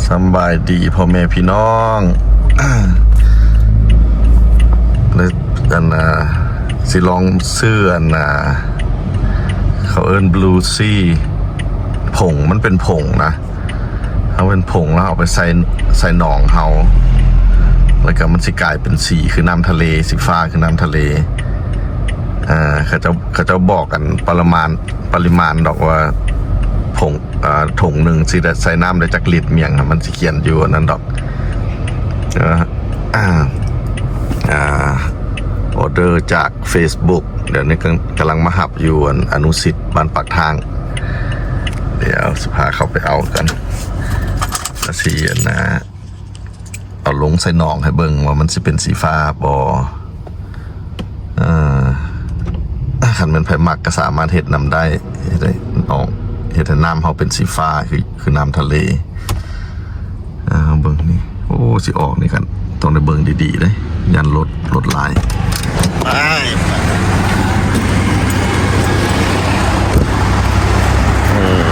ສຳບາຍດີພໍ່ແມ່ພີ່ນ້ອງ ແລະ ອັນນ່າ ຊິລອງຊື້ ອັນນ່າ ເຂົາເອີ້ນບລູຊີ ຜົງ ມັນເປັນຜົງນະ ເຮົາເປັນຜົງແລ້ວເອົາໄປໃສ່ ໃສ່ໜອງເຮົາ ແລ້ວກໍມັນຊິກາຍເປັນສີຄືນ້ຳທະເລ ສີຟ້າຄືນ້ຳທະເລ. ເຂົາເຈົ້າ ເຂົາເຈົ້າບອກກັນປະມານ ປະລິມານດອກວ່າ ຜົງ ອ່າ ຖົງໜຶ່ງຊິໄດ້ໃສ່ນ້ຳໄດ້ຈັກລິດ ອີ່ຫຍັງ ມັນຊິຂຽນຢູ່ອັນນັ້ນດອກ. ເອີ ອ່າ ອ່າ ອໍເດີຈາກເຟສບຸກ ດຽວນີ້ກຳ ກຳລັງມາຮັບຢູ່ອັນອະນຸສິດ ບ້ານປາກທາງ. ດຽວຊິພາເຂົ້າໄປເອົາກັນ ກະຊິອັນນ່າ ເອົາລົງໃສ່ໜອງໃຫ້ເບິ່ງວ່າມັນຊິເປັນສີຟ້າບໍ່. ເອີ ຄັນແມ່ນໃຜມັກກໍສາມາດເຮັດນຳໄດ້ ເຮັດໃຫ້ໜອງ ເຮັດໃຫ້ນ້ຳເຮົາເປັນສີຟ້າ ຄື ຄືນ້ຳທະເລ. ເອົາເບິ່ງນີ້ ໂອ້ ຊິອອກນີ້ກັນ ຕ້ອງໄດ້ເບິ່ງດີໆເດ້ ຢ້ານລົດ ລົດຫຼາຍ. ໄປ ອືມ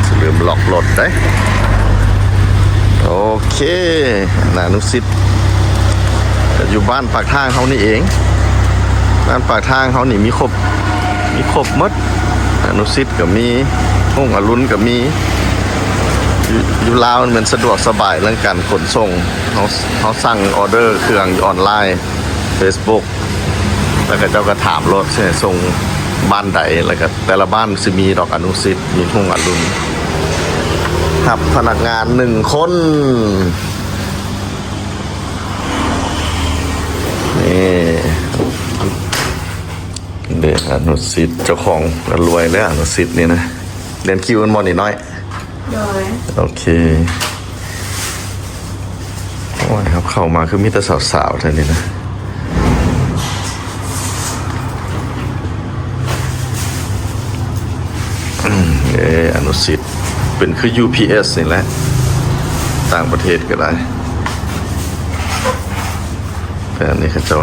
ຊິລືມລັອກລົດເດ້. ໂອເຄ ອະນຸສິດ ກໍຢູ່ບ້ານປາກທາງເຮົານີ້ເອງ. ບ້ານປາກທາງເຮົານີ້ມີຄົບ ມີຄົບໝົດ ອະນຸສິດກໍມີ ຮຸ່ງອະລຸນກໍມີ. ຢູ່ ຢູ່ລາວມັນສະດວກສະບາຍເລື່ອງການຂົນສົ່ງ ເຮົາ ເຮົາສັ່ງອໍເດີເຄື່ອງຢູ່ອອນລາຍ ເຟສບຸກ ແລ້ວເຂົາເຈົ້າກໍຖາມໂລດ ຊິໃຫ້ສົ່ງບ້ານໃດ ແລ້ວກໍແຕ່ລະບ້ານຊິມີດອກ ອະນຸສິດ ມີຮຸ່ງອະລຸນ. ຮັບພະນັກງານໜຶ່ງຄົນ ນີ້ເດ້ ອະນຸສິດ ເຈົ້າຂອງລວຍແລ້ວ ອະນຸສິດນີ້ນະ. ລຽນຄິວກັນບໍ່ນີ້ນ້ອຍ? ໂດຍ ໂອເຄ. ໂອ້ຍ ເຮົາເຂົ້າມາຄືມີແຕ່ສາວໆແທ້ນີ້ນະ. ເອີ ອະນຸສິດ ເປັນຄືຢູພີເອັສນີ້ແຫຼະ ຕ່າງປະເທດກໍໄດ້ ແຕ່ອັນນີ້ເຂົາເຈົ້າ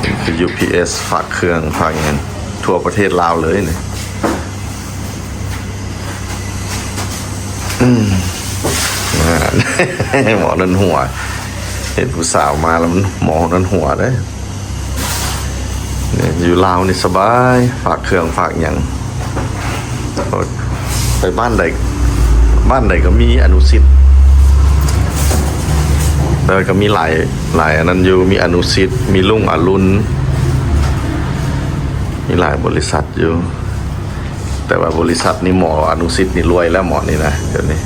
ເປັນຄືຢູພີເອັສ ຝາກເຄື່ອງ ຝາກຫຍັງ ທົ່ວປະເທດລາວເລີຍນີ້. ອືມ ໝໍນັ້ນຫົວ ເຫັນຜູ້ສາວມາແລ້ວມັນ ໝໍນັ້ນຫົວເດ້. ຢູ່ລາວນີ້ສະບາຍ ຝາກເຄື່ອງຝາກຫຍັງ ໄປບ້ານໃດ ບ້ານໃດກໍມີອະນຸສິດ ແຕ່ວ່າກໍມີຫຼາຍ ຫຼາຍອັນນັ້ນຢູ່ ມີອະນຸສິດ ມີລຸ່ງອະລຸນ ມີຫຼາຍບໍລິສັດຢູ່. ແຕ່ວ່າບໍລິສັດນີ້ ໝໍອະນຸສິດນີ້ລວຍແລ້ວ ໝໍນີ້ນະ ດຽວນີ້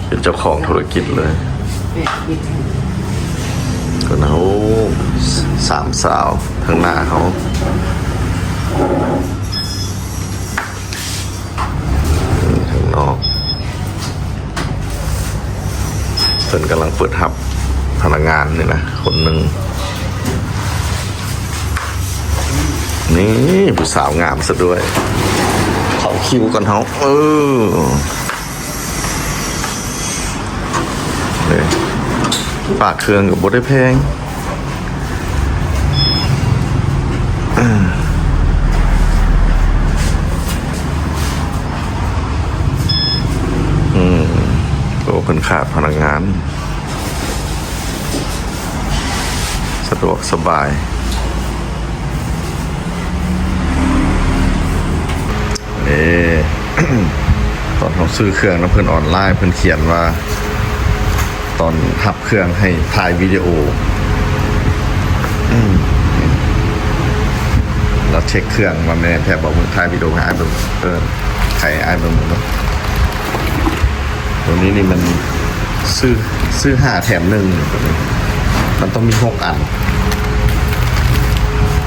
ເປັນເຈົ້າຂອງທຸລະກິດເລີຍ. ກໍນະ ໂອ້ ສາມສາວທາງໜ້າເຮົາ ທາງນອກ ເພິ່ນກຳລັງເປີດຮັບພະນັກງານນີ້ນະ ຄົນໜຶ່ງ. ນີ້ ຜູ້ສາວງາມຊະດ້ວຍ ເຂົ້າຄິວກ່ອນເຮົາ ເອີ ເດ້ ຝາກເຄື່ອງກໍບໍ່ໄດ້ແພງ. ອືມ ໂອ້ ເພິ່ນຂາດພະນັກງານ ສະດວກສະບາຍ ເດ້. ຕອນເຮົາຊື້ເຄື່ອງນຳເພິ່ນອອນລາຍ ເພິ່ນຂຽນວ່າ ຕອນຮັບເຄື່ອງໃຫ້ຖ່າຍວິດີໂອ. ອືມ ລາວເຊັກເຄື່ອງວ່າແມ່ນແທ້ບໍ່ ເບິ່ງ ຖ່າຍວິດີໂອໃຫ້ອ້າຍເບິ່ງ. ເອີ ໄຂອ້າຍເບິ່ງເນາະ. ຕົວນີ້ນີ້ມັນຊື້ ຊື້ຫ້າແຖມໜຶ່ງ ມັນຕ້ອງມີຫົກອັນ.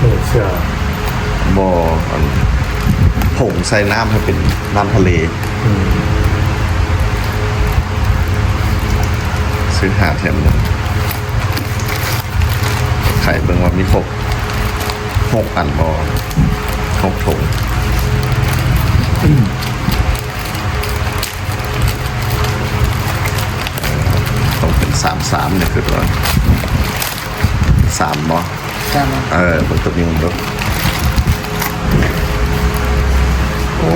ນີ້ເສື້ອ ບໍ່ ອັນ ຜົງໃສ່ນ້ຳໃຫ້ເປັນນ້ຳທະເລ. ອືມ ຊື້ຫ້າແຖມໜຶ່ງ ໄຂເບິ່ງວ່າມີຄົບຫົກອັນບໍ່ ຫົກຖົງ. ຕ້ອງເປັນສາມສາມນີ້ ຄິດວ່າສາມບໍ່? ເອີ ເບິ່ງຕົວນີ້ເບິ່ງ ໂອ້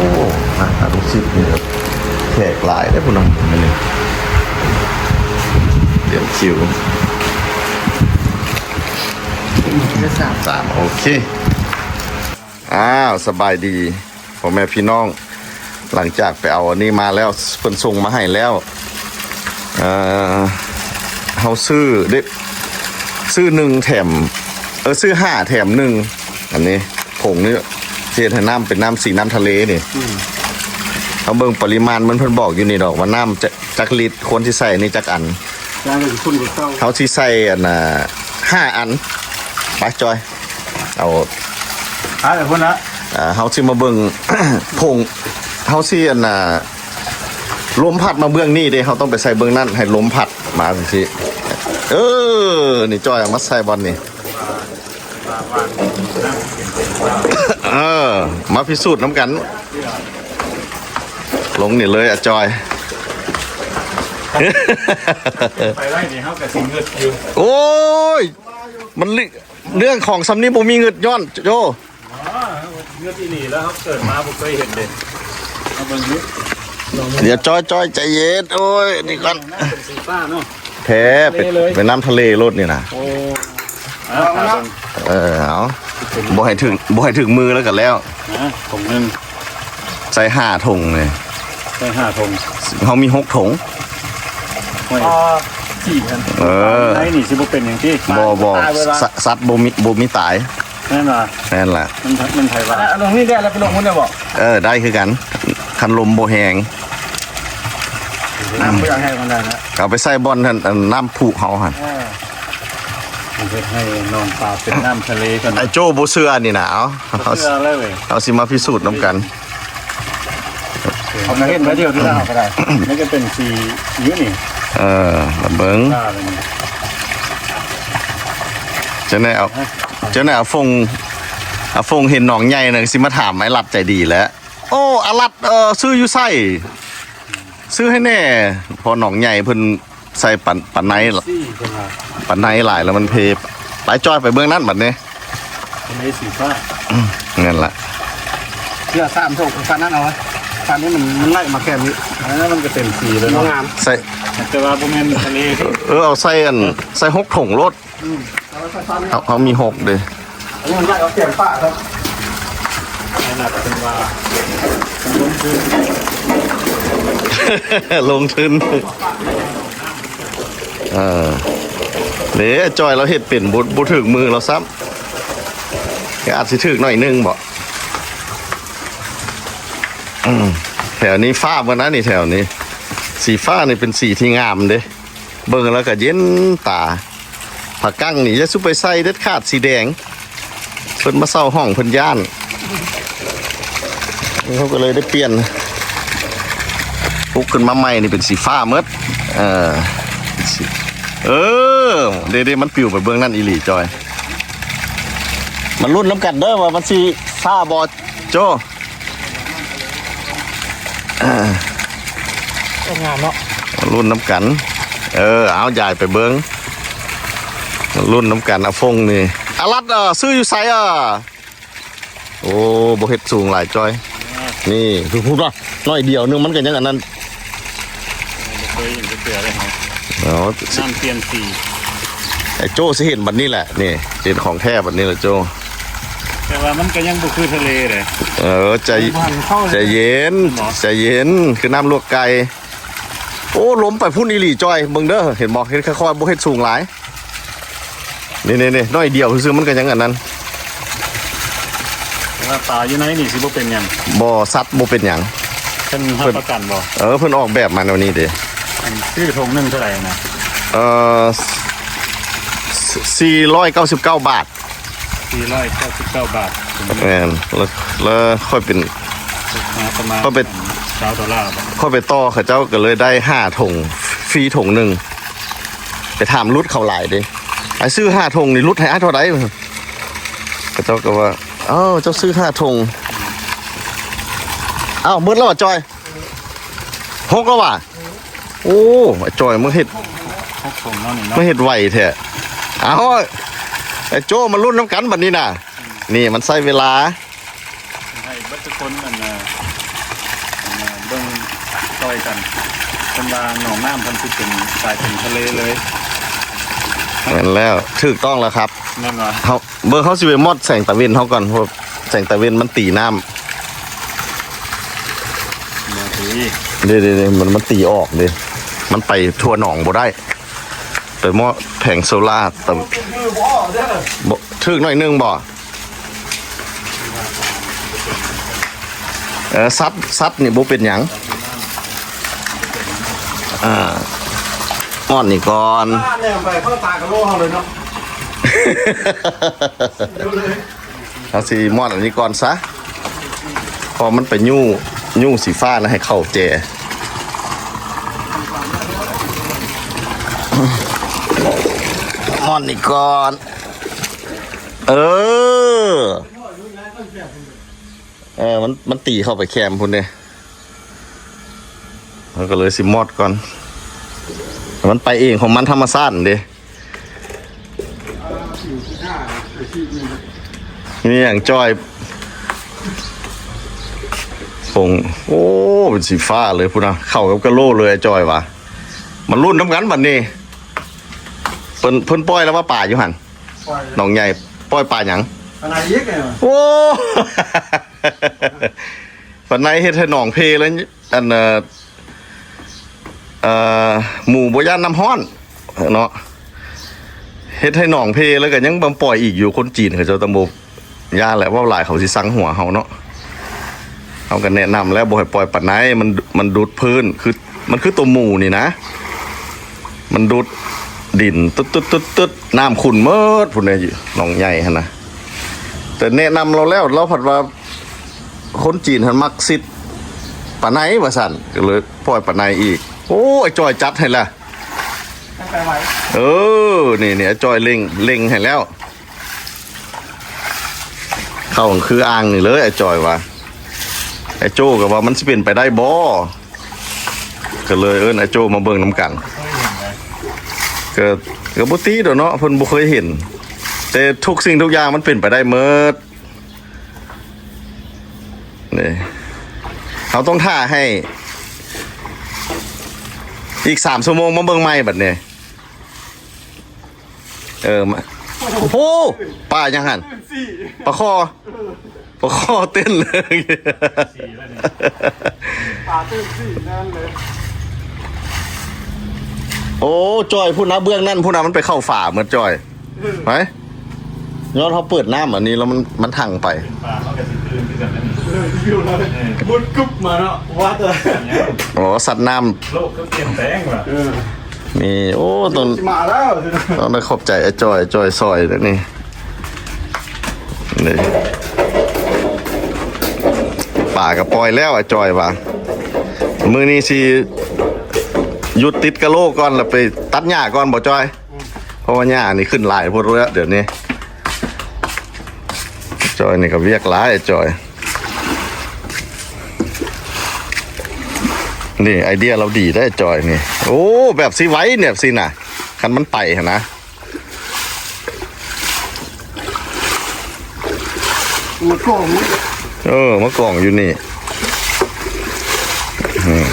ຫາລູກສິດນີ້ແຂກຫຼາຍເດ້ ຜູ້ນຳນີ້ ຕຽມຄິວ ສາມ ໂອເຄ. ອ້າວ ສະບາຍດີພໍ່ແມ່ພີ່ນ້ອງ ຫຼັງຈາກໄປເອົາອັນນີ້ມາແລ້ວ ເພິ່ນສົ່ງມາໃຫ້ແລ້ວ ເອີ ເຮົາຊື້ເດ້ ຊື້ໜຶ່ງແຖມ ເອີ ຊື້ຫ້າແຖມໜຶ່ງ ອັນນີ້ ຜົງນີ້ ເຮັດໃຫ້ນ້ຳເປັນນ້ຳສີນ້ຳທະເລນີ້ ອືມ ເຮົາເບິ່ງປະລິມານມັນ ເພິ່ນບອກຢູ່ນີ້ດອກວ່ານ້ຳຈະ ຈັກລິດ ຄວນຊິໃສ່ອັນນີ້ຈັກອັນ ເຮົາຊິໃສ່ອັນນ່າ ຫ້າອັນ ໄປ ຈອຍ ເອົາ ຂາຍໄປພຸ້ນລະ ເຮົາຊິມາເບິ່ງ ຜົງ ເຮົາຊິອັນນ່າ ລົມພັດມາເບື້ອງນີ້ເດ້ ເຮົາຕ້ອງໄປໃສ່ເບື້ອງນັ້ນ ໃຫ້ລົມພັດມາຈັ່ງຊີ້ ເອີ ນີ້ ຈອຍ ເອົາມາໃສ່ບ່ອນນີ້ ເອີ ມາພິສູດນຳກັນ ລົງນີ້ເລີຍ ອາ ຈອຍ ໄປໄດ້ນີ້ເຮົາກະຊິເງືອດຢູ່ ໂອ້ຍ ມັນ ເລື່ອງຂອງຊ່ຳນີ້ບໍ່ມີເງືອດຍ້ອນ ໂຈ ອໍ ເງືອດອີ່ຫຼີແລ້ວ ເຮົາເກີດມາບໍ່ເຄີຍເຫັນເດ້ ເຮົາເບິ່ງຢູ່ ດຽວ ຈອຍ ຈອຍ ໃຈເຢັນ ໂອ້ຍ ນີ້ກ່ອນ ເປັນສີຟ້າເນາະ ແທ້ ເປັນ ເປັນນ້ຳທະເລໂລດນີ້ນະ ໂອ້ ເອີ ເອົາ ບໍ່ໃຫ້ຖືກ ບໍ່ໃຫ້ຖືກມືແລ້ວກະແລ້ວ ນະ ຖົງໜຶ່ງ ໃສ່ຫ້າຖົງນີ້ ໃສ່ຫ້າຖົງ ເຮົາມີຫົກຖົງ ຫ້ອຍ ສີ່ພັນ ເອີ ໃນນີ້ຊິບໍ່ເປັນຫຍັງຕິ ບໍ່ ບໍ່ ສັດ ສັດບໍ່ມີ ບໍ່ມີຕາຍ ແມ່ນບໍ່ ແມ່ນລະ ມັນ ມັນໃຜວ່າ ເອົາລົງນີ້ໄດ້ລະ ໄປລົງພຸ້ນໄດ້ບໍ່ ເອີ ໄດ້ຄືກັນ ຄັນລົມບໍ່ແຮງ ນ້ຳບໍ່ຢາກແຫ້ງປານໃດນະ ເອົາໄປໃສ່ບ່ອນນັ້ນ ອັນ ນ້ຳພຸເຮົາຫັ້ນ ເອີ ເຮັດໃຫ້ໜອງປາເປັນນ້ຳທະເລຊັ້ນ ໄອ້ໂຈ້ບໍ່ເຊື່ອນີ້ນະ ເອົາ ບໍ່ເຊື່ອເລີຍ ເຮົາຊິມາພິສູດນຳກັນ ເອົາມາເຮັດມາດຽວທີ່ລາວກະໄດ້ ມັນກະເປັນສີຢູ່ນີ້ ເອີ ມາເບິ່ງ ອ່າ ຈັ່ງໃດເອົາ ຈັ່ງໃດອາຟົງ ອາຟົງເຫັນໜອງໃຫຍ່ນະ ຊິມາຖາມໄອ້ລັດໃຈດີແຫຼະ ໂອ້ ອາລັດ ເອີ ຊື້ຢູ່ໃສ ຊື້ໃຫ້ແດ່ ເພາະໜອງໃຫຍ່ເພິ່ນ ໃສ່ປາ ປາໄນ ປາໄນຫຼາຍແລ້ວມັນເພ ໄປ ຈອຍ ໄປເບື້ອງນັ້ນບັດນີ້ ອັນນີ້ສີຟ້າ ອືມ ນັ້ນລະ ເສື້ອສາມຖົງ ປານນັ້ນເອົາ ປານນີ້ມັນ ມັນໄຫຼມາແຄ່ນີ້ ເອີ ມັນກະເຕັມສີແລ້ວເນາະ ງາມ ໃສ່ ແຕ່ວ່າບໍ່ແມ່ນທະເລ ເອີ ເອົາໃສ່ອັນ ໃສ່ຫົກຖົງໂລດ ອືມ ເຮົາ ເຮົາມີຫົກເດ້ ອັນນີ້ມັນໄລ່ອອກແກມປ່າເນາະ ໃຫ້ໜັກເປັນວ່າ ລົງທຶນ ລົງທຶນ ເອີ ເດ້ ຈອຍລາວເຮັດເປັນ ບໍ່ ບໍ່ຖືກມືລາວຊ້ຳ ກະອາດຊິຖືກໜ້ອຍໜຶ່ງບໍ ອືມ ແຖວນີ້ຟ້າເບິດນະນີ້ ແຖວນີ້ ສີຟ້ານີ້ເປັນສີທີ່ງາມເດ້ ເບິ່ງແລ້ວກະເຢັນຕາ ຜ້າກັ້ງນີ້ຢ່າສູ່ໄປໃສ່ເດັດຂາດ ສີແດງ ເພິ່ນມາເຊົ່າຫ້ອງເພິ່ນຢ້ານ ເຮົາກະເລີຍໄດ້ປ່ຽນ ປຸກຂຶ້ນມາໃໝ່ນີ້ເປັນສີຟ້າໝົດ ເອີ ເອີ ເດ້ໆ ມັນປິວໄປເບື້ອງນັ້ນອີ່ຫຼີ ຈອຍ ມາລຸ້ນນຳກັນເດີວ່າມັນຊິຟ້າບໍ່ ໂຈ້ ເອີ ງາມເນາະ ລຸ້ນນຳກັນ ເອີ ເອົາ ຢາຍໄປເບິ່ງ ລຸ້ນນຳກັນ ອາຟົງນີ້ ອາລັດ ເອີ ຊື້ຢູ່ໃສ ເອີ ໂອ້ ບໍ່ເຮັດສູງຫຼາຍ ຈອຍ ນີ້ ພຸ້ນ ໜ້ອຍດຽວໜຶ່ງມັນກະຍັງອັນນັ້ນ ບໍ່ເຄີຍເຫັນຈັກເທື່ອເລີຍ ເອົາ ນ້ຳປ່ຽນສີ ໄອ້ໂຈ້ຊິເຫັນບັດນີ້ແຫຼະ ນີ້ ເຫັນຂອງແທ້ບັດນີ້ແຫຼະໂຈ້ ແຕ່ວ່າມັນກະຍັງບໍ່ຄືທະເລເດ້ ເອີ ໃຈ ໃຈເຢັນ ໃຈເຢັນ ຄືນ້ຳລວກໄກ່ ໂອ້ ລົມໄປພຸ້ນອີ່ຫຼີ ຈອຍ ເບິ່ງເດີ ເຫັນບໍ່ ເຮັດຄ່ອຍໆ ບໍ່ເຮັດສູງຫຼາຍ ນີ້ໆໆ ໜ້ອຍດຽວຊື່ໆ ມັນກະຍັງອັນນັ້ນ ແຕ່ວ່າປາຢູ່ໃນນີ້ຊິບໍ່ເປັນຫຍັງ ບໍ່ ສັດບໍ່ເປັນຫຍັງ ເພິ່ນຮັບປະກັນບໍ່ ເອີ ເພິ່ນອອກແບບມາແນວນີ້ເດ້ ອັນຊື້ຖົງໜຶ່ງເທົ່າໃດນະ ເອີ ສີ່ຮ້ອຍເກົ້າສິບເກົ້າບາດ ສີ່ຮ້ອຍເກົ້າສິບເກົ້າບາດ ແມ່ນ ແລ້ວ ແລ້ວຂ້ອຍເປັນ ປະມານ ຂ້ອຍໄປ ຊາວໂດລາບໍ ຂ້ອຍໄປຕໍ່ເຂົາເຈົ້າກະເລີຍໄດ້ຫ້າຖົງ ຟຣີຖົງໜຶ່ງ ໄປຖາມຫຼຸດເຂົາຫຼາຍເດ້ ອ້າຍຊື້ຫ້າຖົງນີ້ຫຼຸດໃຫ້ອ້າຍເທົ່າໃດ ເຂົາເຈົ້າກະວ່າ ເອີ ເຈົ້າຊື້ຫ້າຖົງ ອ້າວ ໝົດແລ້ວຫວາ ຈອຍ ຫົກແລ້ວຫວາ ໂອ້ ອ້າຍຈອຍ ມາເຮັດ ຫົກຖົງແລ້ວນີ້ເນາະ ມາເຮັດໄວແທ້ ເອົາ ໄອ້ໂຈ້ ມາລຸ້ນນຳກັນບັດນີ້ນະ. ນີ້ມັນໃຊ້ເວລາ ໃຫ້ເບິດທຸກຄົນ ອັນນ່າ ອັນນ່າ ເບິ່ງຊ່ອຍກັນ. ເພິ່ນວ່າໜອງນ້ຳເພິ່ນຊິເປັນ ກາຍເປັນທະເລເລີຍ. ແມ່ນແລ້ວ ຖືກຕ້ອງແລ້ວຄັບ. ແມ່ນບໍ່? ເຮົາ ເບິ່ງ ເຮົາຊິໄປມອດແສງຕາເວັນເຮົາກ່ອນ ເພາະແສງຕາເວັນມັນຕີນ້ຳ. ບໍ່ຕີ ເດ້ໆໆ ມັນ ມັນຕີອອກເດ້ ມັນໄປທົ່ວໜອງບໍ່ໄດ້. ໄປໝໍ້ແຜງໂຊລາ ແຕ່ ບໍ່ ຖືກໜ້ອຍໜຶ່ງບໍ່? ເອີ ສັດ ສັດນີ້ບໍ່ເປັນຫຍັງ. ອ່າ ໝອດນີ້ກ່ອນ ແນມໄປເຂົ້າຕາກະໂຫຼເຮົາເລີຍເນາະ. ເຮົາຊິມອດອັນນີ້ກ່ອນຊະ ເພາະມັນໄປຍູ້ ຍູ້ສີຟ້ານະ ໃຫ້ເຂົ້າແຈ. ມອດນີ້ກ່ອນ ເອີ ເອີ ມັນ ມັນຕີເຂົ້າໄປແຄມພຸ້ນເດ້ ມັນກໍເລີຍຊິມອດກ່ອນ. ມັນໄປເອງຂອງມັນທຳມະຊາດເດ້. ນີ້ຫຍັງຈ້ອຍ ຜົງ ໂອ້ ເປັນສີຟ້າເລີຍພຸ້ນນະ ເຂົ້າກັບກະໂຫຼເລີຍ ອ້າຍຈ້ອຍວ່າ. ມາລຸ້ນນຳກັນບັດນີ້ ເພິ່ນ ເພິ່ນປ່ອຍແລ້ວວ່າປາຢູ່ຫັ້ນ ໜອງໃຫຍ່ ປ່ອຍປາຫຍັງ? ປາໄນອີກ. ໂອ້ ປາໄນເຮັດໃຫ້ໜອງເພເລີຍ ອັນ ເອີ ເອີ ໝູບໍ່ຢ້ານນ້ຳຮ້ອນເນາະ ເຮັດໃຫ້ໜອງເພແລ້ວກໍຍັງມາປ່ອຍອີກຢູ່. ຄົນຈີນເຂົາເຈົ້າຕ້ອງບໍ່ຢ້ານແຫຼະ ເວົ້າຫຼາຍເຂົາຊິຊັງຫົວເຮົາເນາະ. ເຮົາກໍແນະນຳແລ້ວບໍ່ໃຫ້ປ່ອຍປາໄນ ມັນ ມັນດູດພື້ນ ຄື ມັນຄືຕົວໝູນີ້ນະ ມັນດູດດິນຕຶດໆໆໆ ນ້ຳຂຸ່ນໝົດພຸ້ນເດ້ ໜອງໃຫຍ່ຫັ້ນນະ. ແຕ່ແນະນຳລາວແລ້ວ ລາວພັດວ່າ ຄົນຈີນຫັ້ນມັກຊິດປາໄນວ່າຊັ້ນ ກໍເລີຍປ່ອຍປາໄນອີກ. ໂອ້ ອ້າຍຈ້ອຍຈັດໃຫ້ລະ ເອີ ນີ້ໆ ອ້າຍຈ້ອຍເລັ່ງ ເລັ່ງໃຫ້ແລ້ວ. ເຂົ້າຄືອ່າງນີ້ເລີຍ ອ້າຍຈ້ອຍວ່າ. ອ້າຍໂຈ້ກໍວ່າມັນຊິເປັນໄປໄດ້ບໍ່ ກໍເລີຍເອີ້ນອ້າຍໂຈ້ມາເບິ່ງນຳກັນ. ກໍ ກໍບໍ່ຕິດອກເນາະ ເພິ່ນບໍ່ເຄີຍເຫັນ ແຕ່ທຸກສິ່ງທຸກຢ່າງມັນເປັນໄປໄດ້ໝົດ. ນີ້ ເຮົາຕ້ອງຖ້າໃຫ້ອີກສາມຊົ່ວໂມງມາເບິ່ງໃໝ່ບັດນີ້. ເອີ ມາ ໂອ້ໂຫ ປາຫຍັງຫັ້ນ? ປາຄໍ່ ປາຄໍ່ເຕັ້ນເລີຍ. ປາຕື່ນສີແນ່ນເລີຍ. ໂອ້ ຈ້ອຍ ພຸ້ນນະ ເບື້ອງນັ້ນພຸ້ນນະ ມັນໄປເຂົ້າຝາໝົດ ຈ້ອຍ. ໄປ ຍ້ອນເຮົາເປີດນ້ຳອັນນີ້ແລ້ວມັນ ມັນທັງໄປ. ເປັນປາເຮົາກໍຊິຕື່ນຄືກັນນັ້ນນີ້. ເອີ ຢູ່ແລ້ວ ເອີ ມຸດກຶບມາເນາະ ວັດ. ອໍ ສັດນ້ຳ ໂລກກໍປ່ຽນແປງວ່າ. ເອີ ນີ້ ໂອ້ ຕ້ອງ ຊິມາແລ້ວ ຕ້ອງໄດ້ຂອບໃຈອ້າຍຈ້ອຍ ອ້າຍຈ້ອຍຊ່ອຍເດ້ນີ້. ນີ້ ປາກໍປ່ອຍແລ້ວ ອ້າຍຈ້ອຍວ່າ. ມື້ນີ້ຊິຢຸດຕິດກະໂຫຼກ່ອນ ແລ້ວໄປຕັດຫຍ້າກ່ອນບໍ່ ຈ້ອຍ? ເພາະວ່າຫຍ້ານີ້ຂຶ້ນຫຼາຍໂພດແລ້ວດຽວນີ້. ຈ້ອຍນີ້ກໍວຽກຫຼາຍ ຈ້ອຍ. ນີ້ໄອເດຍລາວດີເດ້ ຈ້ອຍນີ້. ໂອ້ ແບບຊິໄວແບບຊີ້ນະ ຄັນມັນໄປຫັ້ນນະ. ມາກອງ ເອີ ມາກອງຢູ່ນີ້. ອືມ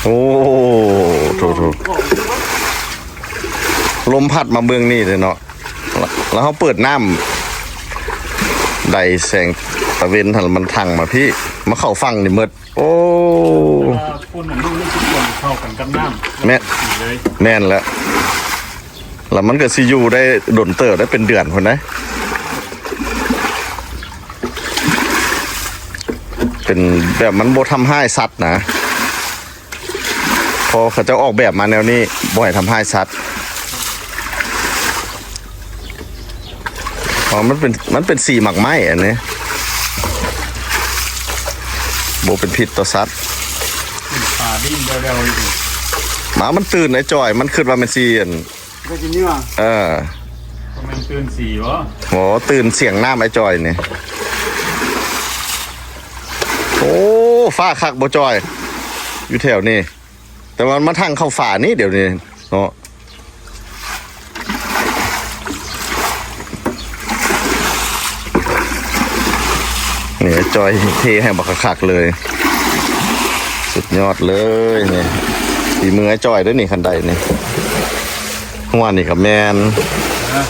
ໂອ້ ໂຖໆ ລົມພັດມາເບື້ອງນີ້ເດ້ເນາະ. ແລ້ວເຮົາເປີດນ້ຳ ໄດແສງຕາເວັນຫັ້ນ ມັນທັງມາພີ້ ມາເຂົ້າຝັ່ງນີ້ໝົດ. ໂອ້ ແຕ່ວ່າຄົນອັນນີ້ມັນຊິຄວນເຂົ້າກັນກັບນ້ຳ. ແມ່ນ ເລີຍ ແມ່ນແຫຼະ. ແລ້ວມັນກໍຊິຢູ່ໄດ້ດົນເຕີບ ໄດ້ເປັນເດືອນພຸ້ນເດ້. ເປັນແບບມັນບໍ່ທຳຮ້າຍສັດນະ. ເພາະເຂົາເຈົ້າອອກແບບມາແນວນີ້ ບໍ່ໃຫ້ທຳຮ້າຍສັດ. ອໍ ມັນເປັນ ມັນເປັນສີໝາກໄມ້ອັນນີ້ ບໍ່ເປັນພິດຕໍ່ສັດ. ເປັນປາດີ້ນແບວໆຢູ່. ໝາມັນຕື່ນ ໄອ້ຈ່ອຍ ມັນຄິດວ່າແມ່ນສີອັນ ໄປກິນເຫຍື່ອ. ເອີ ບໍ່ແມ່ນຕື່ນສີບໍ? ໂອ້ ຕື່ນສຽງນ້ຳ ໄອ້ຈ່ອຍນີ້. ໂອ້ ອ້ ຟ້າຄັກບໍ່ຈ່ອຍ ຢູ່ແຖວນີ້ ແຕ່ວ່າມາທາງເຂົ້າຟ້ານີ້ດຽວນີ້ເນາະ. ນີ້ອ້າຍຈ່ອຍເທໃຫ້ບັກຄັກໆເລີຍ ສຸດຍອດເລີຍນີ້ ຝີມືອ້າຍຈ່ອຍເດີ້ນີ້ ຄັນໄດນີ້ ຫົວນີ້ກໍແມ່ນ. ນະ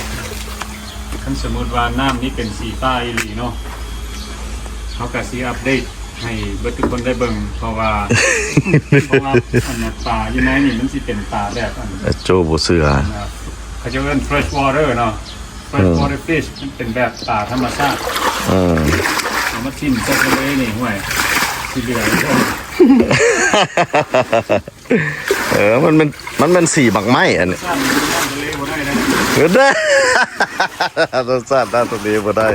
ຄັນສົມມຸດວ່ານ້ຳນີ້ເປັນສີຟ້າອີ່ຫຼີເນາະ ເຮົາກໍຊິອັບເດດ ໃຫ້ເບິດທຸກຄົນໄດ້ເບິ່ງ ເພາະວ່າ ເພາະວ່າອັນນ່າ ປາຢູ່ໃນນີ້ມັນຊິເປັນປາແບບອັນ ໂຈ້ບໍ່ເຊື່ອ ເຂົາເຈົ້າເອີ້ນ fresh water ເນາະ fresh water fish ມັນເປັນແບບປາທຳມະຊາດ ເອີ ເອົາມາຖິ້ມໃສ່ທະເລນີ້ ຫ້ວຍ ຊິເຫຼືອ ເອີ ມັນແມ່ນ ມັນແມ່ນສີໝາກໄມ້ອັນນີ້ ທຳມະຊາດນ້ຳທະເລບໍ່ໄດ້ນະ ເອີ ໄດ້ ທຳມະຊາດນ້ຳທະເລບໍ່ໄດ້.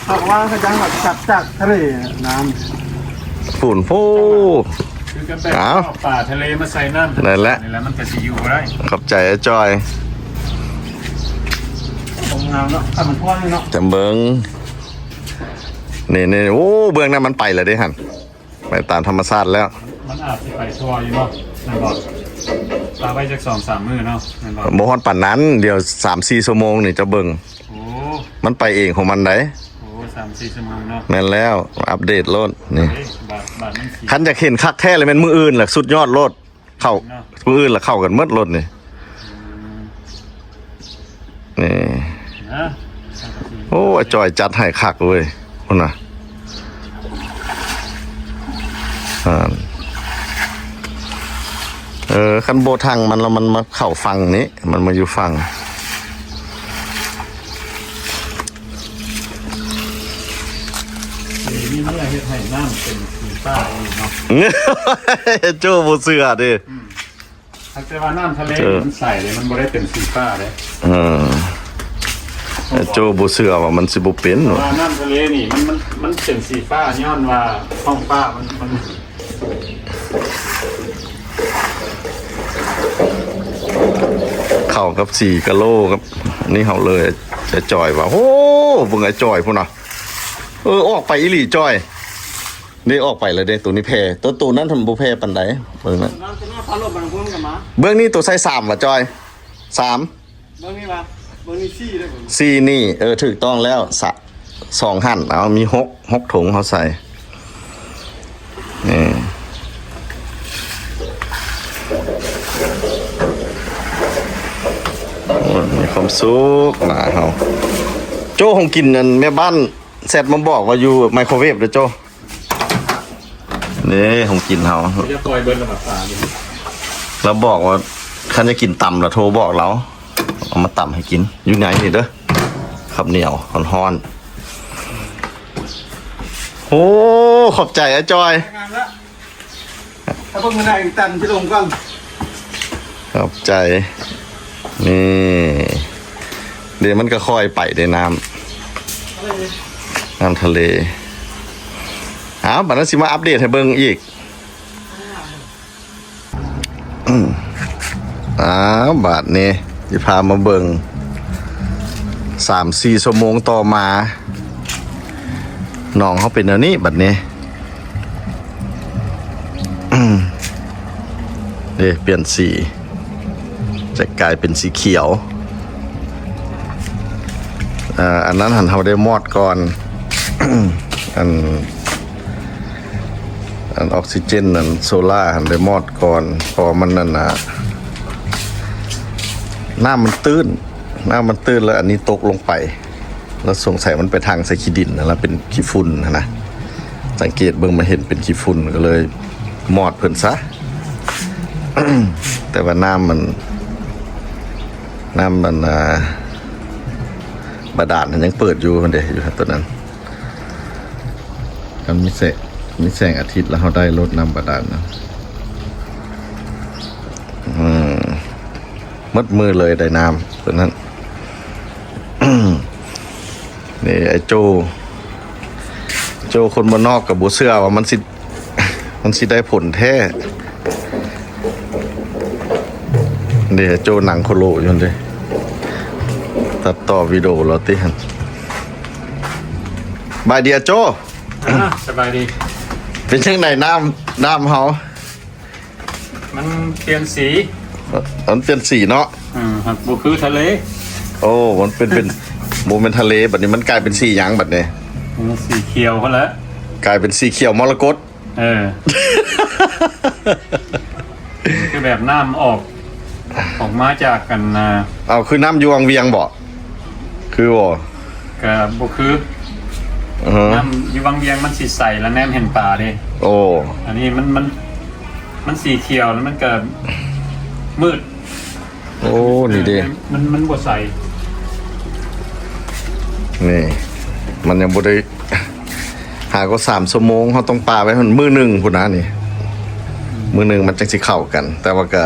ເຂົາວ່າເຂົາຈັ່ງວ່າຈັບຈາກທະເລນ້ຳພຸ້ນ ໂອ້ ຄືກັນໄປ ເອົາ ເອົາປາທະເລມາໃສ່ນ້ຳ ນັ້ນແຫຼະ ນີ້ແຫຼະ ມັນກໍຊິຢູ່ບໍ່ໄດ້. ຂອບໃຈອ້າຍຈ່ອຍ ຄວາມງາມເນາະ ຖ້າມັນພອນເນາະ ຈຳເບິ່ງ ນີ້ໆ ໂອ້ ເບື້ອງນັ້ນມັນໄປແລ້ວເດ້ຫັ້ນ. ໄປຕາມທຳມະຊາດແລ້ວ ມັນອາດຊິໄປທົ່ວຢູ່ເນາະ ແມ່ນບໍ່? ປະໄວ້ຈັກສອງສາມມື້ເນາະ ແມ່ນບໍ່? ບໍ່ຮອດປານນັ້ນ ດຽວສາມສີ່ຊົ່ວໂມງນີ້ ເຈົ້າເບິ່ງ ໂອ້ ມັນໄປເອງຂອງມັນໃດ໋. ໂອ້ ສາມສີ່ຊົ່ວໂມງເນາະ ແມ່ນແລ້ວ ອັບເດດໂລດນີ້ ເອີ ບາດ ບາດມັນຊິ ຄັນຢາກເຫັນຄັກແທ້ລະແມ່ນມື້ອື່ນລະ ສຸດຍອດໂລດ. ເຂົ້າ ເນາະ ມື້ອື່ນລະເຂົ້າກັນໝົດລົດນີ້ ອືມ ນີ້ ນະ ໂອ້ ອ້າຍຈ່ອຍຈັດໃຫ້ຄັກເວີຍ ພຸ້ນນະ ອ່າ ເອີ ຄັນບໍ່ທັງມັນລະ ມັນມາເຂົ້າຝັ່ງນີ້ ມັນມາຢູ່ຝັ່ງ ມີເມື່ອເຮັດໃຫ້ນ້ຳເປັນສີຟ້າອີກເນາະ ໂຈ້ບໍ່ເຊື່ອເດ້ ອືມ ແຕ່ວ່ານ້ຳທະເລ ເອີ ມັນໃສເດ້ ມັນບໍ່ໄດ້ເປັນສີຟ້າເດ້ ເອີ ແຕ່ໂຈ້ບໍ່ເຊື່ອວ່າມັນຊິບໍ່ເປັນ ວ່ານ້ຳທະເລນີ້ ມັນ ມັນ ມັນເປັນສີຟ້າ ຍ້ອນວ່າທ້ອງຟ້າມັນ ມັນ ເຂົ້າກັບສີກະໂຫຼກັບນີ້ເຮົາເລີຍ ອ້າຍຈ່ອຍວ່າ ໂອ້ ເບິ່ງອ້າຍຈ່ອຍພຸ້ນນະ ເອີ ອອກໄປອີ່ຫຼີຈ່ອຍ ນີ້ອອກໄປແລ້ວເດ້ ໂຕນີ້ແຜ່ ໂຕ ໂຕນັ້ນມັນບໍ່ແຜ່ປານໃດ ເບິ່ງນະ ເບື້ອງນີ້ໂຕໃສ່ສາມຫວາຈ່ອຍ ສາມ ເບິ່ງນີ້ຫວາ ເບິ່ງນີ້ສີ່ເດ້ ສີ່ນີ້ ເອີ ຖືກຕ້ອງແລ້ວ ສະ ສອງຫັ້ນ ເອົາ ມີຫົກ ຫົກຖົງເຮົາໃສ່ ນີ້ ໂອ້ຍ ມີຄວາມສຸກຫຼາຍເຮົາ ໂຈ້ ຂອງກິນນັ້ນ ແມ່ບ້ານແຊັດມາບອກວ່າຢູ່ໄມໂຄເວຟເດີ້ໂຈ້. ນີ້ຂອງກິນເຮົາ ຈະປ່ອຍເບິດລະບາດຕາຢູ່ ລາວບອກວ່າຄັນຈະກິນຕຳລະໂທບອກລາວ ເອົາມາຕຳໃຫ້ກິນ ຢູ່ໃນນີ້ເດີ້ ເຂົ້າໜຽວຮ້ອນໆ ໂອ້ ຂອບໃຈອ້າຍຈ່ອຍ ງາມລະ ຖ້າເບິ່ງມື້ໜ້າອີກຕັນຊິລົງກ່ອນ ຂອບໃຈ ນີ້ ເດ ມັນກໍຄ່ອຍໄປເດ ນ້ຳ ນ້ຳທະເລ ອ້າວ ບາດນັ້ນຊິມາອັບເດດໃຫ້ເບິ່ງອີກ ອືມ ອ້າວ ບາດນີ້ຊິພາມາເບິ່ງ ສາມສີ່ຊົ່ວໂມງຕໍ່ມາ ໜອງເຮົາເປັນແນວນີ້ ບາດນີ້ ອືມ ເດ້ ປ່ຽນສີ ຈະກາຍເປັນສີຂຽວ ອາ ອັນນັ້ນຫັ້ນເຮົາໄດ້ມອດກ່ອນ ອັນ ອັນອອກຊີເຈນ ອັນໂຊລາຫັ້ນໄດ້ມອດກ່ອນ ເພາະວ່າມັນນັ້ນນະ ນ້ຳມັນຕື້ນ ນ້ຳມັນຕື້ນ ແລ້ວອັນນີ້ຕົກລົງໄປ ແລ້ວສົງໄສມັນໄປທາງໃສ່ຂີ້ດິນ ແລ້ວເປັນຂີ້ຝຸ່ນຫັ້ນນະ ສັງເກດເບິ່ງມັນເຫັນເປັນຂີ້ຝຸ່ນ ກໍເລີຍມອດເພິ່ນຊະ ແຕ່ວ່ານ້ຳມັນ ນ້ຳມັນ ອ່າ ບາດານມັນຍັງເປີດຢູ່ຫັ້ນເດ ຢູ່ຕົວນັ້ນ ຄັນມີແສງ ມີແສງອາທິດແລ້ວເຮົາໄດ້ໂລດນ້ຳບາດານນະ ອືມ ໝົດມື້ເລີຍໄດ້ນ້ຳຕົວນັ້ນ ນີ້ໄອ້ໂຈ້ ໂຈ້ຄົນບ້ານນອກກໍບໍ່ເຊື່ອວ່າມັນຊິ ມັນຊິໄດ້ຜົນແທ້ ນີ້ໂຈ້ນັ່ງໂຄໂລຢູ່ຫັ້ນເດ ຕັດຕໍ່ວິດີໂອລາວຕິຫັ້ນ ບາຍດີອາໂຈ້ ອ່າ ສະບາຍດີ. ເປັນຈັ່ງໃດນ້ຳ ນ້ຳເຮົາ? ມັນປ່ຽນສີ. ມັນປ່ຽນສີເນາະ. ເອີ ມັນບໍ່ຄືທະເລ. ໂອ້ ມັນເປັນ ເປັນ ບໍ່ແມ່ນທະເລ. ບັດນີ້ມັນກາຍເປັນສີຫຍັງບັດນີ້? ເປັນສີຂຽວພຸ້ນແຫຼະ. ກາຍເປັນສີຂຽວມໍລະກົດ. ເອີ ຄືແບບນ້ຳອອກ ອອກມາຈາກອັນ ອ່າ ເອົາ ຄືນ້ຳຢູ່ວັງວຽງບໍ? ຄືບໍ່? ກະບໍ່ຄື. ອືຮຶ ນ້ຳຢູ່ວັງວຽງມັນຊິໃສ ແລະ ແນມເຫັນປາເດ້. ໂອ້ ອັນນີ້ມັນ ມັນ ມັນສີຂຽວ ແລ້ວມັນກະມືດ. ໂອ້ ນີ້ເດ້ ມັນ ມັນບໍ່ໃສ. ນີ້ ມັນຍັງບໍ່ໄດ້ ຫາກໍສາມຊົ່ວໂມງ ເຮົາຕ້ອງປະໄວ້ຫັ້ນມື້ໜຶ່ງພຸ້ນນະນີ້. ມື້ໜຶ່ງມັນຈັ່ງຊິເຂົ້າກັນ ແຕ່ວ່າກະ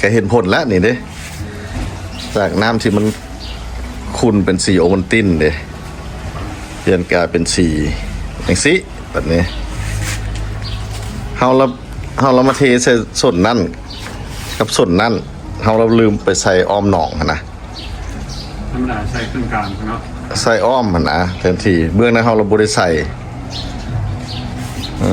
ກະເຫັນຜົນແລ້ວນີ້ເດ້ ຈາກນ້ຳທີ່ມັນຂຸ່ນເປັນສີໂອວັນຕິນເດ້ ປ່ຽນກາຍເປັນສີຈັ່ງຊີ້. ບັດນີ້ເຮົາລະ ເຮົາລະມາເທໃສ່ສົ້ນນັ້ນກັບສົ້ນນັ້ນ ເຮົາລະລືມໄປໃສ່ອ້ອມໜອງຫັ້ນນະ. ທຳມະດາໃສ່ເຄິ່ງກາງເນາະ ໃສ່ອ້ອມຫັ້ນນະ ແທນທີ່ເບື້ອງນັ້ນເຮົາລະບໍ່ໄດ້ໃສ່. ເອີ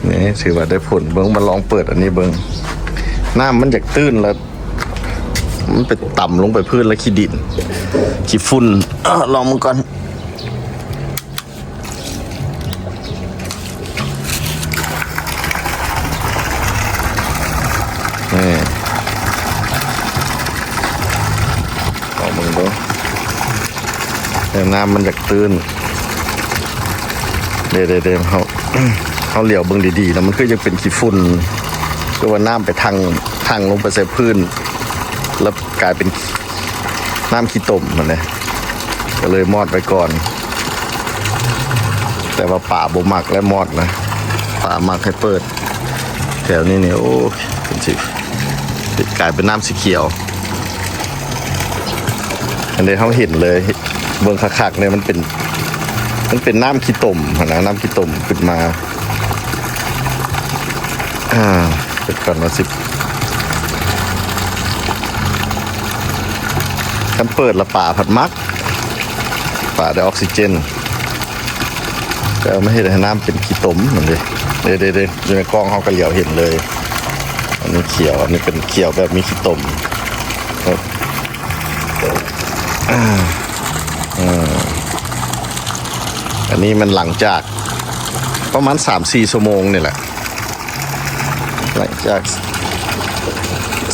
ນີ້ຖືວ່າໄດ້ຜົນ. ເບິ່ງ ມາລອງເປີດອັນນີ້ເບິ່ງ. ນ້ຳມັນຢາກຕື້ນລະ ມັນໄປຕຳລົງໄປພື້ນລະຂີ້ດິນ ຂີ້ຝຸ່ນ. ເອີ ລອງເບິ່ງກ່ອນ. ນີ້ ລອງເບິ່ງດູ ແຕ່ນ້ຳມັນຢາກຕື້ນ. ເດ້ໆໆ ເຮົາ ເຮົາຫຼຽວເບິ່ງດີໆ ແລ້ວມັນຄືຍັງເປັນຂີ້ຝຸ່ນ ຄືວ່ານ້ຳໄປທັ່ງ ທັ່ງລົງໄປໃສ່ພື້ນ ແລ້ວກາຍເປັນ ນ້ຳຂີ້ຕົມຫັ້ນແຫຼະ ກໍເລີຍມອດໄວ້ກ່ອນ. ແຕ່ວ່າປາບໍ່ມັກແລ້ວມອດນະ ປາມັກໃຫ້ເປີດ. ແຖວນີ້ນີ້ ໂອ້ ເປັນສີ ກາຍເປັນນ້ຳສີຂຽວ. ອັນນີ້ເຮົາເຫັນເລີຍ ເບິ່ງຄັກໆ ນີ້ມັນເປັນ ມັນເປັນນ້ຳຂີ້ຕົມຫັ້ນນະ ນ້ຳຂີ້ຕົມຂຶ້ນມາ. ອ່າ ເປັນກ່ອນວ່າຊິ ຄັນເປີດລະປາພັດມັກ ປາໄດ້ອອກຊີເຈນ. ແຕ່ວ່າມັນເຮັດໃຫ້ນ້ຳເປັນຂີ້ຕົມຫັ້ນເດ້. ເດ້ໆໆ ຢູ່ໃນກ້ອງເຮົາກໍຫຼຽວເຫັນເລີຍ. ອັນນີ້ຂຽວ ອັນນີ້ເປັນຂຽວແບບມີຂີ້ຕົມ. ອ່າ ອືມ ອັນນີ້ມັນຫຼັງຈາກປະມານສາມສີ່ຊົ່ວໂມງນີ້ແຫຼະ ຫຼັງຈາກ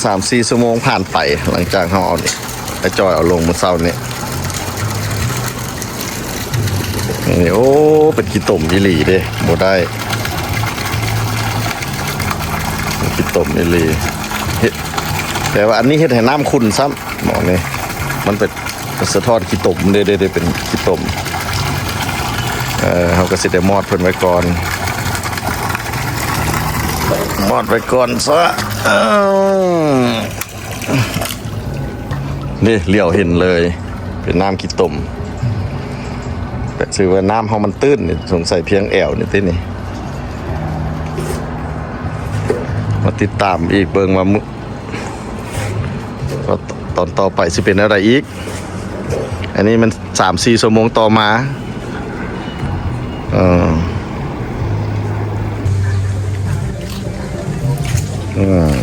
ສາມສີ່ຊົ່ວໂມງຜ່ານໄປ ຫຼັງຈາກເຮົາເອົານີ້ ໄອ້ຈ່ອຍເອົາລົງມື້ເຊົ້ານີ້ ນີ້ ໂອ້ ເປັນຂີ້ຕົມອີ່ຫຼີເດ້ ບໍ່ໄດ້ ເປັນຂີ້ຕົມອີ່ຫຼີ. ເຮັດ ແຕ່ວ່າອັນນີ້ເຮັດໃຫ້ນ້ຳຂຸ່ນຊ້ຳ ໝໍນີ້ ມັນເປັນ ສະທ້ອນຂີ້ຕົມເດ້ ເດ້ ເດ້ ເປັນຂີ້ຕົມ. ເອີ ເຮົາກໍຊິໄດ້ມອດເພິ່ນໄວ້ກ່ອນ ມອດໄວ້ກ່ອນຊະ. ເອີ ນີ້ຫຼຽວເຫັນເລີຍ ເປັນນ້ຳຂີ້ຕົມ. ແຕ່ຊື່ວ່ານ້ຳເຮົາມັນຕື້ນນີ້ ສົງໄສພຽງແອວນີ້ຕິນີ້. ມາຕິດຕາມອີກເບິ່ງວ່າມື້ ວ່າຕອນຕໍ່ໄປຊິເປັນແນວໃດອີກ. ອັນນີ້ມັນສາມສີ່ຊົ່ວໂມງຕໍ່ມາ. ເອີ ອືມ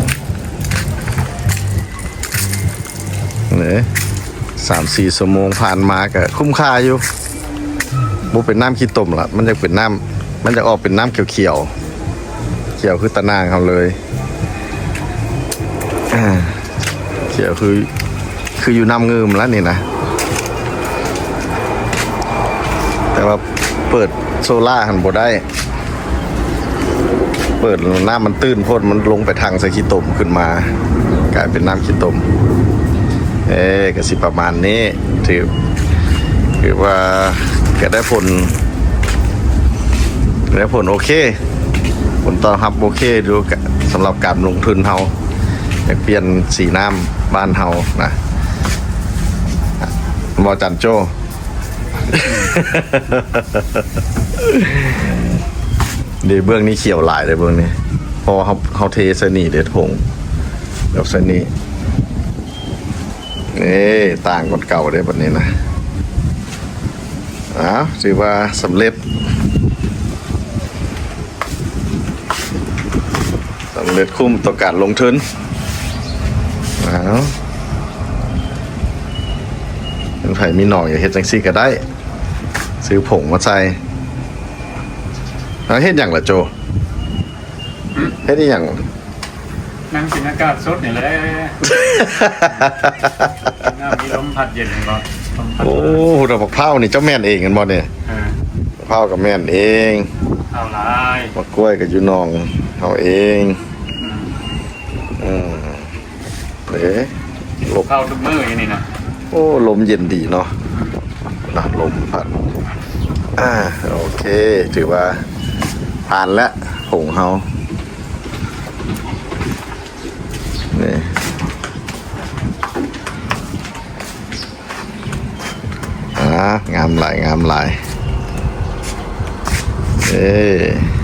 ນີ້ ສາມສີ່ຊົ່ວໂມງຜ່ານມາກະຄຸ້ມຄ່າຢູ່. ບໍ່ເປັນນ້ຳຂີ້ຕົມລະ ມັນຢາກເປັນນ້ຳ ມັນຢາກອອກເປັນນ້ຳຂຽວໆ ຂຽວຄືຕາໜ່າງເຮົາເລີຍ. ອ່າ ຂຽວຄື ຄືຢູ່ນ້ຳງື່ມລະນີ້ນະ. ແຕ່ວ່າເປີດໂຊລ່າຫັ້ນບໍ່ໄດ້ ເປີດນ້ຳມັນຕື້ນໂພດ ມັນລົງໄປທັ່ງໃສ່ຂີ້ຕົມຂຶ້ນມາ ກາຍເປັນນ້ຳຂີ້ຕົມ. ເອີ ກະຊິປະມານນີ້ ຖື ຖືວ່າກະໄດ້ຜົນ ໄດ້ຜົນໂອເຄ ຜົນຕອບຮັບໂອເຄຢູ່ ກະ ສຳລັບການລົງທຶນເຮົາ ຢາກປ່ຽນສີນ້ຳບ້ານເຮົານະ ບໍ່ ຈັນໂຈ້? ເດ້ ເບື້ອງນີ້ຂຽວຫຼາຍເດ້ ເບື້ອງນີ້ ເພາະວ່າເຮົາ ເຮົາເທໃສ່ນີ້ເດ້ ຖົງແບບໃສ່ນີ້. ນີ້ ຕ່າງກວ່າເກົ່າເດ້ບັດນີ້ນະ. ອ້າວ ຖືວ່າສຳເລັດ ສຳເລັດຄຸ້ມຕໍ່ການລົງທຶນ. ອ້າວ ເປັນໃຜມີໜອງ ຢາກເຮັດຈັ່ງຊີ້ກໍໄດ້ ຊື້ຜົງມາໃສ່. ເອົາ ເຮັດຫຍັງລະໂຈ? ຫຶ? ເຮັດອີ່ຫຍັງ? ນັ່ງກິນອາກາດສົດນີ້ແຫຼະ. ນ້ຳມີລົມພັດເຢັນບໍ່? ລົມພັດ. ໂອ້ ພຸ້ນນະ ບັກພ້າວນີ້ເຈົ້າແມ່ນເອງແມ່ນບໍ່ນີ້? ເອີ ບັກພ້າວກໍແມ່ນເອງ ເອົາຫຼາຍ ບັກກ້ວຍກໍຢູ່ໜອງເຮົາເອງ. ອືມ ອືມ ເດ້ ລົມ ເຂົ້າທຸກມື້ຢູ່ນີ້ນະ. ໂອ້ ລົມເຢັນດີເນາະ ນະ ລົມພັດ. ອ່າ ໂອເຄ ຖືວ່າຜ່ານແລ້ວ ຜົງເຮົາ ນີ້ ອ່າ ງາມຫຼາຍ ງາມຫຼາຍ ເອີ.